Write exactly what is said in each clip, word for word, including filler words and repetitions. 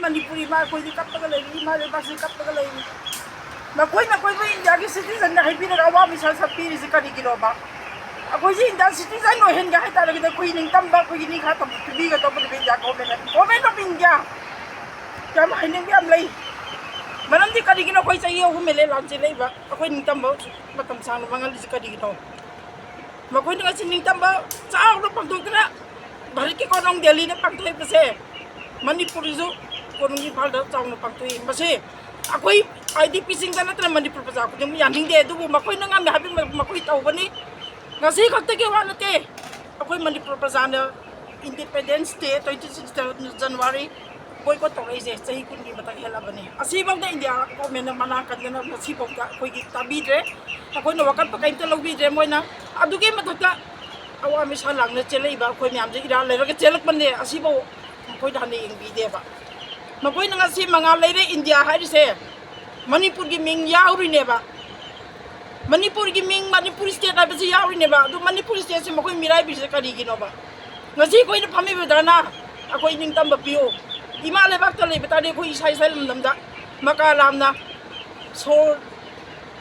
ꯃꯅꯤꯄꯨꯔꯤ ꯏꯃꯥ ꯑꯩꯈꯣꯏꯗꯤ ꯀꯞꯄꯒ ꯂꯩꯔꯤ, ꯏꯃꯥ ꯂꯩꯕꯥꯛꯁꯤ ꯀꯞꯄꯒ ꯂꯩꯔꯤ꯫ ꯃꯈꯣꯏꯅ ꯑꯩꯈꯣꯏꯕꯨ ꯏꯟꯗꯤꯌꯥꯒꯤ ꯁꯤꯇꯤꯖꯟꯅ ꯍꯥꯏꯕꯤꯔꯒ ꯑꯋꯥ ꯃꯤꯁꯥ ꯁꯛꯄꯤꯔꯤꯁꯤ ꯀꯔꯤꯒꯤꯅꯣꯕ? ꯑꯩꯈꯣꯏꯁꯤ ꯏꯟꯗꯤꯌꯥ ꯁꯤꯇꯤꯖꯟ ꯑꯣꯏꯍꯟꯒꯦ ꯍꯥꯏꯇꯥꯔꯒꯗꯤ ꯑꯩꯈꯣꯏ ꯅꯤꯡꯇꯝꯕ, ꯑꯩꯈꯣꯏꯒꯤ ꯅꯤꯡꯈꯥ ꯇꯝꯕ ꯄꯤꯕꯤꯒꯗꯧꯕꯅꯦꯕ ꯏꯟꯗꯤꯌꯥ ꯒꯣꯔꯃꯦꯟꯅ꯫ ꯒꯣꯔꯃꯦꯟ ꯑꯣꯐ ꯏꯟꯗꯤꯌꯥ ꯌꯥꯝ ꯍꯥꯏꯅꯤꯡꯕ ꯌꯥꯝ ꯂꯩ꯫ ꯃꯔꯝꯗꯤ ꯀꯔꯤꯒꯤꯅꯣ? ꯑꯩꯈꯣꯏ ꯆꯍꯤ ꯑꯍꯨꯝ ꯍꯦꯜꯂꯦ ꯂꯥꯟ ꯆꯦꯜꯂꯛꯏꯕ꯫ ꯑꯩꯈꯣꯏ ꯅꯤꯡꯇꯝꯕ ꯃꯇꯝ ꯁꯥꯡꯅ ꯃꯥꯡꯍꯜꯂꯤꯁꯤ ꯀꯔꯤꯒꯤꯅꯣ? ꯃꯈꯣꯏꯅ ꯉꯁꯤ ꯅꯤꯡꯇꯝꯕ ꯆꯥꯎꯅ ꯄꯥꯡꯊꯣꯛꯇꯨꯅ ꯚꯥꯔꯠꯀꯤ ꯀꯣꯅꯨꯡ ꯗꯦꯜꯂꯤꯗ ꯄꯥꯡꯊꯣꯛꯏꯕꯁꯦ ꯃꯅꯤꯄꯨꯔꯒꯤꯁꯨ ꯀꯣꯅꯨꯡ ꯏꯝꯐꯥꯜꯗ ꯆꯥꯎꯅ ꯄꯥꯡꯊꯣꯛꯏ꯫ ꯃꯁꯤ ꯑꯩꯈꯣꯏ ꯑꯥꯏ ꯗꯤ ꯄꯤꯁꯤꯡꯗ ꯅꯠꯇꯅ ꯃꯅꯤꯄꯨꯔ ꯄ꯭ꯔꯖꯥ ꯈꯨꯗꯤꯡꯃꯛ ꯌꯥꯅꯤꯡꯗꯦ꯫ ꯑꯗꯨꯕꯨ ꯃꯈꯣꯏꯅ ꯉꯝꯃꯦ ꯍꯥꯏꯕ ꯃꯈꯣꯏ ꯇꯧꯒꯅꯤ꯫ ꯉꯁꯤ ꯈꯛꯇꯒꯤ ꯋꯥ ꯅꯠꯇꯦ, ꯑꯩꯈꯣꯏ Manipur ꯄ꯭ꯔꯖꯥꯅ Independence Day twenty six January boycott ꯇꯧꯔꯛꯏꯁꯦ ꯆꯍꯤ ꯀꯨꯟꯒꯤ ꯃꯊꯛ ꯍꯦꯜꯂꯕꯅꯤ꯫ ꯑꯁꯤꯐꯥꯎꯗ ꯏꯟꯗꯤꯌꯥ ꯒꯣꯔꯃꯦꯟꯅ ꯃꯅꯥ ꯀꯟꯗꯅ ꯉꯁꯤꯐꯥꯎꯗ ꯑꯩꯈꯣꯏꯒꯤ ꯇꯥꯕꯤꯗ꯭ꯔꯦ꯫ ꯑꯩꯈꯣꯏꯅ ꯋꯥꯀꯠꯄ ꯀꯔꯤꯝꯇ ꯂꯧꯕꯤꯗ꯭ꯔꯦ꯫ ꯃꯣꯏꯅ ꯑꯗꯨꯒꯤ ꯃꯊꯛꯇ ꯑꯋꯥ ꯃꯤꯁꯥ ꯂꯥꯡꯅ ꯆꯦꯜꯂꯛꯏꯕ ꯑꯩꯈꯣꯏ ꯃꯌꯥꯝꯁꯦ ꯏꯔꯥ ꯂꯩꯔꯒ ꯆꯦꯜꯂꯛꯄꯅꯦ꯫ ꯑꯁꯤꯐꯥꯎ ꯃꯈꯣꯏꯗ ꯍꯟꯅ ꯌꯦꯡꯕꯤꯗꯦꯕ꯫ ꯃꯈꯣꯏꯅ ꯉꯁꯤ ꯃꯉꯥꯜ ꯂꯩꯔꯦ ꯏꯟꯗꯤꯌꯥ ꯍꯥꯏꯔꯤꯁꯦ ꯃꯅꯤꯄꯨꯔꯒꯤ ꯃꯤꯡ ꯌꯥꯎꯔꯤꯅꯦꯕ꯫ ꯃꯅꯤꯄꯨꯔꯒꯤ ꯃꯤꯡ ꯃꯅꯤꯄꯨꯔ ꯁ꯭ꯇꯦꯠ ꯍꯥꯏꯕꯁꯤ ꯌꯥꯎꯔꯤꯅꯦꯕ꯫ ꯑꯗꯨ ꯃꯅꯤꯄꯨꯔ ꯁ꯭ꯇꯦꯠꯁꯦ ꯃꯈꯣꯏ ꯃꯤꯔꯥꯏꯕꯤꯔꯤꯁꯦ ꯀꯔꯤꯒꯤꯅꯣꯕ? ꯉꯁꯤ ꯑꯩꯈꯣꯏꯅ ꯐꯝꯃꯤꯕ ꯙꯔꯅꯥ ꯑꯩꯈꯣꯏ ꯅꯤꯡꯇꯝꯕ ꯄꯤꯌꯨ꯫ ꯏꯃꯥ ꯂꯩꯕꯥꯛꯇ ꯂꯩꯕ ꯇꯥꯔꯗꯤ ꯑꯩꯈꯣꯏ ꯏꯁꯥ ꯏꯁꯥ ꯂꯝꯗꯝꯗ ꯃꯀꯥ ꯂꯥꯝꯅ ꯁꯣꯔ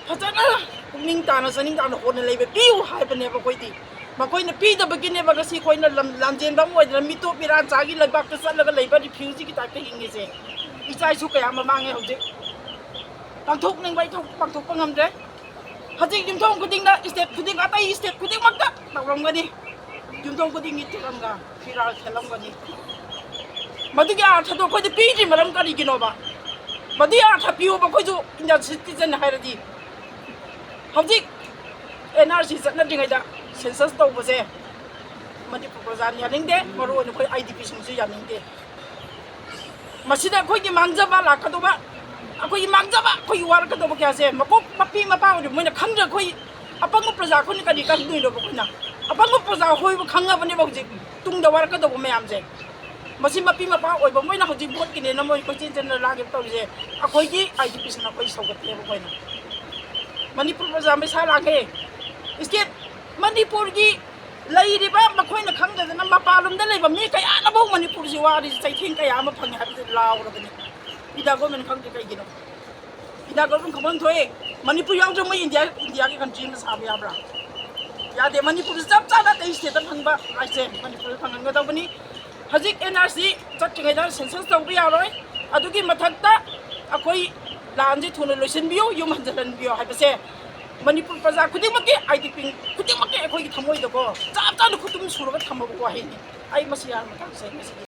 ꯐꯖꯅ ꯄꯨꯛꯅꯤꯡ ꯇꯥꯅ ꯆꯅꯤꯡ ꯇꯥꯅ ꯍꯣꯠꯅ ꯂꯩꯕ ꯄꯤꯌꯨ ꯍꯥꯏꯕꯅꯦꯕ ꯑꯩꯈꯣꯏꯗꯤ꯫ ꯃꯈꯣꯏꯅ ꯄꯤꯗꯕꯒꯤꯅꯦꯕ ꯉꯁꯤ ꯑꯩꯈꯣꯏꯅ ꯂꯝ ꯂꯥꯟꯖꯦꯟꯕ ꯑꯃ ꯑꯣꯏꯗꯅ ꯃꯤꯇꯣꯞ ꯃꯤꯔꯥꯟ ꯆꯥꯒꯤ ꯂꯩꯕꯥꯛꯇ ꯆꯠꯂꯒ ꯂꯩꯕ ꯔꯤꯐ꯭ꯌꯨꯖꯤꯒꯤ ꯇꯥꯏꯞꯇ ꯍꯤꯡꯉꯤꯁꯦ꯫ ꯏꯆꯥ ꯏꯁꯨ ꯀꯌꯥ ꯑꯃ ꯃꯥꯡꯉꯦ ꯍꯧꯖꯤꯛ꯫ ꯄꯥꯡꯊꯣꯛꯅꯤꯡꯕ ꯏꯊꯧ ꯄꯥꯡꯊꯣꯛꯄ ꯉꯝꯗ꯭ꯔꯦ꯫ ꯍꯧꯖꯤꯛ ꯌꯨꯝꯊꯣꯡ ꯈꯨꯗꯤꯡꯗ ꯁ꯭ꯇꯦꯠ ꯈꯨꯗꯤꯡ ꯑꯇꯩ ꯁ꯭ꯇꯦꯠ ꯈꯨꯗꯤꯡꯃꯛꯇ ꯇꯧꯔꯝꯒꯅꯤ꯫ ꯌꯨꯝꯊꯣꯡ ꯈꯨꯗꯤꯡꯒꯤ ꯇꯤꯔꯪꯒꯥ ꯐꯤꯔꯥꯜ ꯊꯦꯠꯂꯝꯒꯅꯤ꯫ ꯃꯗꯨꯒꯤ ꯑꯥꯔꯊꯗꯣ ꯑꯩꯈꯣꯏꯗ ꯄꯤꯗ꯭ꯔꯤ ꯃꯔꯝ ꯀꯔꯤꯒꯤꯅꯣꯕ? ꯃꯗꯨꯒꯤ ꯑꯥꯔꯊ ꯄꯤꯌꯣꯕ ꯑꯩꯈꯣꯏꯁꯨ ꯏꯟꯗꯤꯌꯥꯟ ꯁꯤꯇꯤꯖꯟ ꯍꯥꯏꯔꯗꯤ꯫ ꯍꯧꯖꯤꯛ ꯑꯦꯟ ꯑꯥꯔ ꯁꯤ ꯆꯠꯅꯗ꯭ꯔꯤꯉꯩꯗ ꯁꯦꯟꯁꯁ ꯇꯧꯕꯁꯦ ꯃꯅꯤꯄꯨꯔ ꯄ꯭ꯔꯖꯥꯅ ꯌꯥꯅꯤꯡꯗꯦ, ꯃꯔꯨꯑꯣꯏꯅ ꯑꯩꯈꯣꯏ ꯑꯥꯏ ꯗꯤ ꯄꯤꯁꯤꯡꯁꯨ ꯌꯥꯅꯤꯡꯗꯦ꯫ ꯃꯁꯤꯗ ꯑꯩꯈꯣꯏꯒꯤ ꯃꯥꯡꯖꯕ ꯂꯥꯛꯀꯗꯧꯕ, ꯑꯩꯈꯣꯏꯒꯤ ꯃꯥꯡꯖꯕ, ꯑꯩꯈꯣꯏꯒꯤ ꯋꯥꯔꯛꯀꯗꯧꯕ ꯀꯌꯥꯁꯦ ꯃꯀꯣꯛ ꯃꯄꯤ ꯃꯄꯥ ꯑꯣꯏꯔꯤꯕ ꯃꯣꯏꯅ ꯈꯪꯗ꯭ꯔ ꯑꯩꯈꯣꯏ ꯑꯄꯪꯕ ꯄ꯭ꯔꯖꯥ ꯑꯩꯈꯣꯏꯅ ꯀꯔꯤ ꯀꯟꯗꯣꯏꯅꯣꯕ? ꯑꯩꯈꯣꯏꯅ ꯑꯄꯪꯕ ꯄ꯭ꯔꯖꯥ ꯑꯩꯈꯣꯏꯕꯨ ꯈꯪꯉꯕꯅꯦꯕ ꯍꯧꯖꯤꯛ ꯇꯨꯡꯗ ꯋꯥꯔꯛꯀꯗꯧꯕ ꯃꯌꯥꯝꯁꯦ꯫ ꯃꯁꯤ ꯃꯄꯤ ꯃꯄꯥ ꯑꯣꯏꯕ ꯃꯣꯏꯅ ꯍꯧꯖꯤꯛ ꯚꯣꯠꯀꯤꯅꯦꯅ ꯃꯣꯏ ꯀꯣꯏꯆꯦꯟ ꯆꯦꯟꯗꯅ ꯂꯥꯡꯒꯦ ꯇꯧꯔꯤꯁꯦ ꯑꯩꯈꯣꯏꯒꯤ ꯑꯥꯏ ꯗꯤ ꯄꯤꯁꯤꯅ ꯑꯩꯈꯣꯏ ꯁꯧꯒꯠꯄꯅꯦꯕ ꯑꯩꯈꯣꯏꯅ꯫ ꯃꯅꯤꯄꯨꯔ ꯄ꯭ꯔꯖꯥ ꯃꯩꯁꯥ ꯂꯥꯡꯉꯦ꯫ ꯁ꯭ꯇꯦꯠ ꯃꯅꯤꯄꯨꯔꯒꯤ ꯂꯩꯔꯤꯕ ꯃꯈꯣꯏꯅ ꯈꯪꯗꯗꯅ ꯃꯄꯥꯟꯂꯣꯝꯗ ꯂꯩꯕ ꯃꯤ ꯀꯌꯥꯅꯐꯥꯎ ꯃꯅꯤꯄꯨꯔꯁꯤ ꯋꯥꯔꯤꯁꯤ ꯆꯩꯊꯦꯡ ꯀꯌꯥ ꯑꯃ ꯐꯪꯉꯦ ꯍꯥꯏꯕꯁꯤ ꯂꯥꯎꯔꯕꯅꯤ꯫ ꯏꯟꯗꯤꯌꯥ ꯒꯣꯔꯃꯦꯟ ꯈꯪꯗꯦ ꯀꯩꯒꯤꯅꯣ? ꯏꯟꯗꯤꯌꯥ ꯒꯣꯔꯃꯦꯟ ꯈꯪꯐꯝ ꯊꯣꯛꯑꯦ꯫ ꯃꯅꯤꯄꯨꯔ ꯌꯥꯎꯗ꯭ꯔꯦ ꯃꯣꯏ ꯏꯟꯗꯤꯌꯥ, ꯏꯟꯗꯤꯌꯥꯒꯤ ꯀꯟꯇ꯭ꯔꯤ ꯑꯃ ꯁꯥꯕ ꯌꯥꯕ꯭ꯔꯥ? ꯌꯥꯗꯦ꯫ ꯃꯅꯤꯄꯨꯔꯁꯤ ꯆꯞ ꯆꯥꯅ ꯑꯇꯩ ꯁ꯭ꯇꯦꯠꯇ ꯐꯪꯕ ꯍꯥꯏꯁꯦ ꯃꯅꯤꯄꯨꯔꯗ ꯐꯪꯍꯟꯒꯗꯧꯕꯅꯤ꯫ ꯍꯧꯖꯤꯛ ꯑꯦꯟ ꯑꯥꯔ ꯁꯤ ꯆꯠꯇ꯭ꯔꯤꯉꯩꯗ ꯁꯦꯟꯁꯁ ꯇꯧꯕ ꯌꯥꯔꯣꯏ꯫ ꯑꯗꯨꯒꯤ ꯃꯊꯛꯇ ꯑꯩꯈꯣꯏ ꯂꯥꯟꯁꯦ ꯊꯨꯅ ꯂꯣꯏꯁꯤꯟꯕꯤꯌꯨ, ꯌꯨꯝ ꯍꯟꯖꯤꯜꯍꯟꯕꯤꯌꯨ ꯍꯥꯏꯕꯁꯦ ꯃꯅꯤꯄꯨꯔ ꯄ꯭ꯔꯖꯥ ꯈꯨꯗꯤꯡꯃꯛꯀꯤ, ꯑꯥꯏ ꯗꯤ ꯄꯤ ꯈꯨꯗꯤꯡꯃꯛꯀꯤ ꯑꯩꯈꯣꯏꯒꯤ ꯊꯃꯣꯏꯗꯀꯣ ꯆꯞ ꯆꯥꯅ ꯈꯨꯇꯨꯝ ꯁꯨꯔꯒ ꯊꯝꯃꯕ ꯋꯥꯍꯩꯅꯤ꯫ ꯑꯩ ꯃꯁꯤ ꯌꯥꯝꯅ ꯇꯥꯛꯆꯩ ꯉꯁꯤꯗꯤ꯫